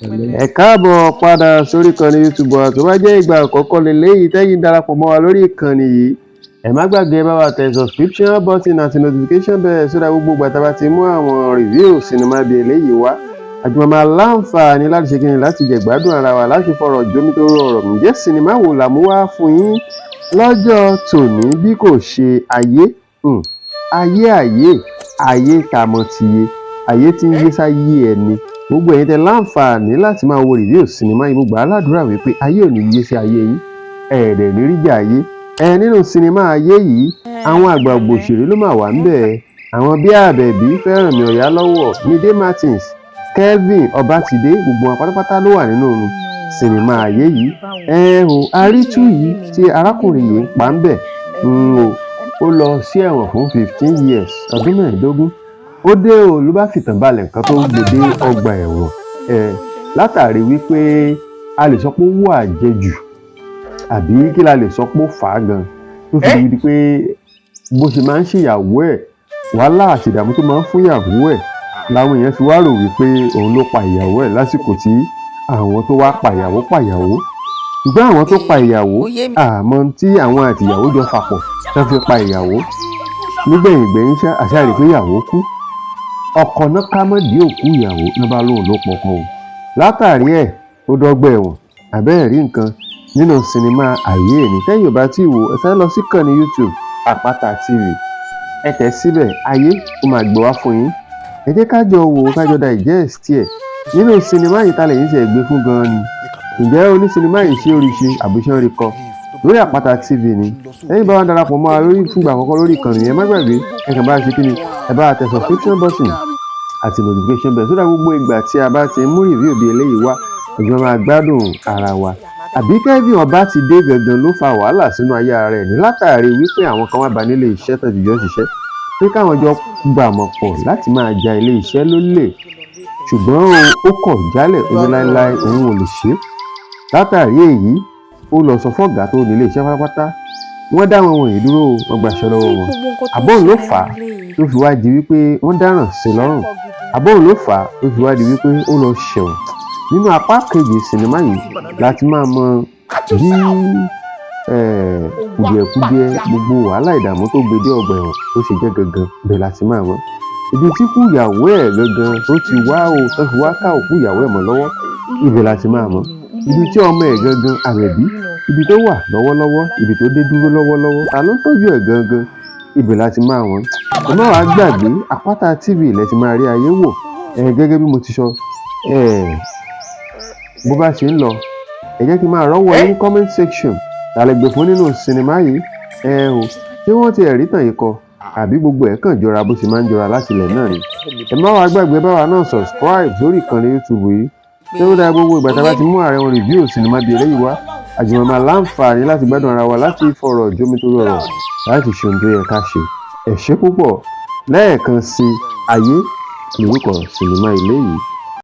Ẹ káàbọ̀ padà sórí ìkànnì YouTube wa. Tó bá jẹ́ ìgbà àkọ́kọ́ lélẹ́yìí tẹ́yìn darapọ̀ mọ́ wa lórí ìkànnì yìí, ẹ má gbàgbé bá wa tẹ subscription button àti notification bell sódà gbogbo ìgbà tá a bá ti mú àwọn review sinimá bíi eléyìí wá, àjùmọ̀ máa láǹfààní láti ṣe kíni, láti jẹ̀gbádùn ara wa, láti fọ̀rọ̀ jómitóró ọ̀rọ̀. Ǹjẹ́ sinimá wo là mú wá fún yín lọ́jọ́ tòní bí kò ṣe Ayé? Ayé, ayé, ayé tá a mọ̀ tiye ayé tí ń yé sáyé ẹni. Gbogbo ẹ̀yin tẹ́ láǹfààní láti máa wo review sinimá yìí, mo gbà á ládùúrà wípé ayé ò ní yé sí ayé yín, ẹ̀ẹ́dẹ̀ ní ríjà ayé ẹ. Nínú sinimá Ayé yìí, àwọn àgbààgbà òṣèré ló máa wà ńbẹ̀, àwọn bíi Àbẹ̀bí Fẹ́rànmi Ọ̀yálọ́wọ̀, Mide Martins, Kelvin Ọbátidé, gbogbo wọn pátápátá ló wà nínú sinimá Ayé yìí. Ẹ o, àrítú yìí tí arákùnrin yìí ń pa ń bẹ̀ ń o, ó lọ sí ẹ̀wọ̀n fún 15 years, ọdún 15. Ó dé o, ló bá fìtàn balẹ̀ nǹkan tó ń gbé dé ọgbà ẹ̀wọ̀n ẹ, látàrí wípé a lè sọ pé ó wà àjẹjù, àbí kí la lè sọ pé ó fà á gan tó fi di pé bó ṣe máa ń ṣèyàwó ẹ̀, wàhálà àti ìdààmú tó máa ń fún ìyàwó ẹ̀, làwọn èèyàn fi wá rò wípé òun ló pa ìyàwó ẹ̀ lásìkò tí àwọn tó wá pa ìyàwó pa ìyàwó. Ṣùgbọ́n àwọn tó pa ìyàwó, àmọ́ tí àwọn àti ìyàwó jọ fàpọ̀ tó fi pa ìyàwó nígbẹ̀yìn gbẹ̀yìn ṣá, àṣà rè pé ìyàwó kú, ọkọ náà ká mọ́ dí òkú ìyàwó náà bá lóun ló pọkọ o. Látàrí ẹ̀, ó dọ́gba ẹ̀wọ̀n. Àbẹ́ẹ̀ rí nǹkan nínú sinimá Ayé ní. Tẹ́yìn ò bá tí ì wò, ẹ sáré lọ sí kànnì YouTube Àpáta TV, ẹ tẹ̀ síbẹ̀, Ayé, ó máa gbé wá fún yín. Ẹ jẹ́ ká jọ wò ó, ká jọ digest ẹ̀. Nínú sinimá yìí, ta lẹ̀yin ṣe gbé fún gan-an ni? Ǹjẹ́ onísinimá yìí ṣé orí ṣe àbíṣẹ́ rí kọ lórí Àpáta TV ni? Ẹ̀yin bá wa darapọ̀ mọ́ wa lórí fúngbà àkọ́kọ́ lórí ìkànnì yẹn, má gbàgbé, ẹ kàn bá a ṣe kí ni, ẹ bá a tẹ subscription button àti notification bell sódà gbogbo ìgbà tí a bá ti mú review bí eléyìí wá, ọjọ́ máa gbádùn ara wa. Àbí Kelvin Ọbátidé gangan ló fa wàhálà sínú ayé ara ẹ̀ ní, látàrí wípé àwọn kan wá ba nílé iṣẹ́ tó ti jọ ṣiṣẹ́, pé káwọn jọ gbàmọ̀ pọ̀ láti máa ja ilé iṣẹ́ lólè? Ṣùgbọ́n ó kọ̀ jálẹ̀, ó ní láéláé, òun ò lè ṣe é. Látàrí èyí, ó lọ sọ fọ́gàá tó ní ilé iṣẹ́ pátápátá. Wọ́n dá wọn wọ̀nyí dúró, wọ́n gbaṣẹ́ lọ́wọ́ wọn. Àbóun ló fà á tó fi wá di wípé wọ́n dáràn sí lọ́rùn? Àbóun ló fà á tó fi wá di wípé ó lọ ṣẹ̀wọ̀n? Nínú apá kejì sinimá yìí láti máa mọ bí kùdìẹ̀kudiẹ, gbogbo wàhálà, ìdààmú tó gbé dé ọgbà ẹ̀wọ̀n tó ṣe jẹ́ gangan. Bẹ́ẹ̀ láti máa mọ̀ ibi tí kú ìyàwó ẹ̀ gangan tó ti wá o, tó fi wá ká òkú ìyàwó ẹ̀ mọ́ lọ́wọ́. Ibẹ̀ láti máa mọ̀ ibi tí ọmọ ẹ̀ gangan, Àbẹ̀bí, ibi tó wà lọ́wọ́lọ́wọ́, ibi tó dé dúró lọ́wọ́lọ́wọ́, ta ló ń tọ́jú ẹ̀ gangan. Ibẹ̀ láti máa wọ́n. Ẹ má wàá gbàgbé, Àpáta TV lẹ ti máa rí Ayé wò. Ẹ gẹ́gẹ́ bí mo ti sọ ẹ, bó bá ṣe ń lọ, ẹ jẹ́ kí n máa rọ́wọ́ ní comment section. Ta lẹ gbé fún nínú sinimá yìí? Ẹ o, ṣé wọ́n ti ẹ̀rí tàn yìí kọ, àbí gbogbo ẹ̀ kàn jọra bó ṣe máa ń jọra láti ilẹ̀ náà ni? Ẹ má wàá gbàgbé báwa náà subscribe sórí ìkànnì YouTube yìí, ṣé ó dáa. Gbogbo ìgbà tá a bá ti mú ààrẹ wọn review sinimá bíi eléyìí wá, àjùmọ̀ máa láǹfààní láti gbádùn ara wa, láti fọ̀rọ̀ jómitóró ọ̀rọ̀, láti ṣe ohun tó yẹ ká ṣe. Ẹ ṣé púpọ̀ lẹ́ẹ̀kan sí. Ayé lórúkọ sinimá ilé yìí.